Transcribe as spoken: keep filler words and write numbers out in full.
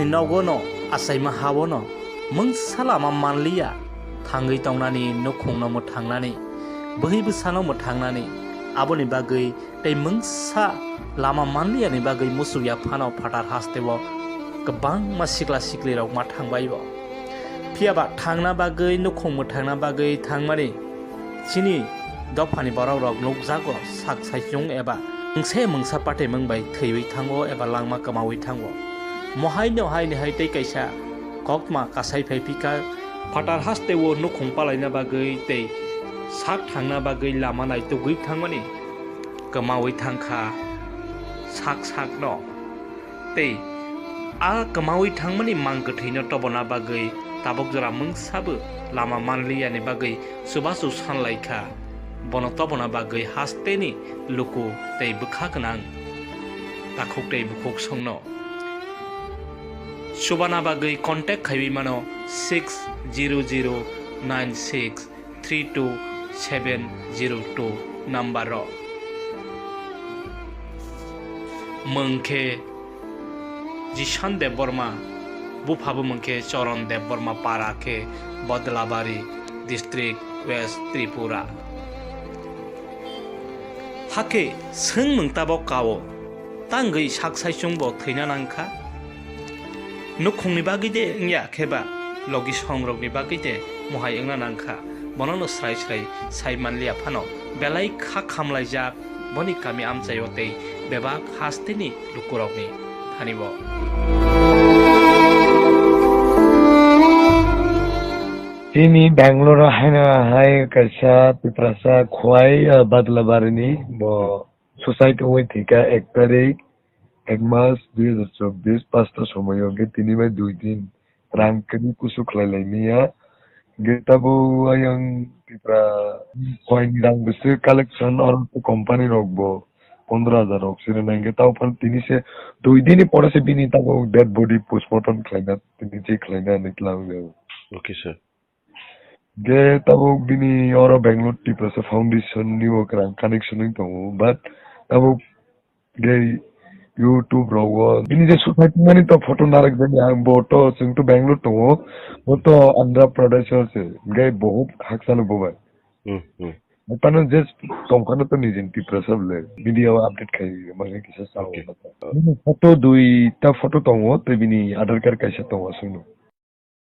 Nogo no achaima hao no mungsa lama manliya, thangwi tongnani nukhung no mwthangnani, bwhwi bwsa no mwthangnani, aboni bagwi tei mungsa lama manliyani bagwi muchukya phano phatar hasteo kwbangma sikla siklirok ma thangbai bo. Phiya ba thangna bagwi, nukhung mwthangna bagwi thangmani chini dophani borokrok nukjago sak saichung eba mungsa mungsa patimung bai thwiwi thango eba langma kwmawi thango. Mohai no haini hai tei kaisa koktma kasai phai phika phatar hasteo nukhung palaina bagwi tei sak thangna bagwi lama naitugwi thangmani kwmawi thangkha sak sakno. Tei a kwmawi thangmani mang kwthwino tobona bagwi tabuk jora mungsabo lama manliyani bagwi chubachu sanlaikha. Bono tobona bagwi hasteni luku tei bwkha gwnang takhuk tei bukhuk songno chubana bagwi contact khaiwi mano six zero zero nine six three two seven zero two number o. Mung khe Jishan Debbarma, bupha bo mung khe Choron Debbarma, para khe Badlabari, district, West Tripura. Hakhe swng mung tabok kao, tangwi sak saichung bo thwina nangkha. Nukhungni bagwi de wngya khe ba logi songrokni bagwi de mohai wngna nangkha, bono no srai srai sai manliya phano belai kha khamlaijak boni kami amchaio tei bebak hasteni lukurokni thani bo. Chini Bangalore haino hai kaisa Tiprasa Khwai, ah, Badlabarini bo suicide wngwi thwikha ek tarik, ek mas dui hazar chobbish, pasta somoio hwnkhe tini bai dui din rang kwrwi kusu khlai lai manya. Hwnkhe tabuk ayang Tipra Khwaini rang bwswk collection oro company rok bo pondro hazar rok se rwnai, hwnkhe tabuk phano tini se dui din ni pore se bini tabuk dead body postmortem khlaina tini je khlaina hinwi tlang jago. Okay, sir. Hwnkhe tabuk bini oro Bangalore Tiprasa Foundation ni bo kwrang connection wng tongo, but tabuk hwnkhe YouTube rogo bini je suicide mani to photo narwk jani ang, bo to chwng to Bangalore tongo, bo to Andhra Pradesh o se, hwnkhe bohut hakchano bo bai. Hmm, hmm. Tano je tongphano to nijini Tiprasa bole video update khai mani kisa sao. Okay. Bini photo dui ta photo tongo, tei bini Aadhaar card kaisa tongo aswkno.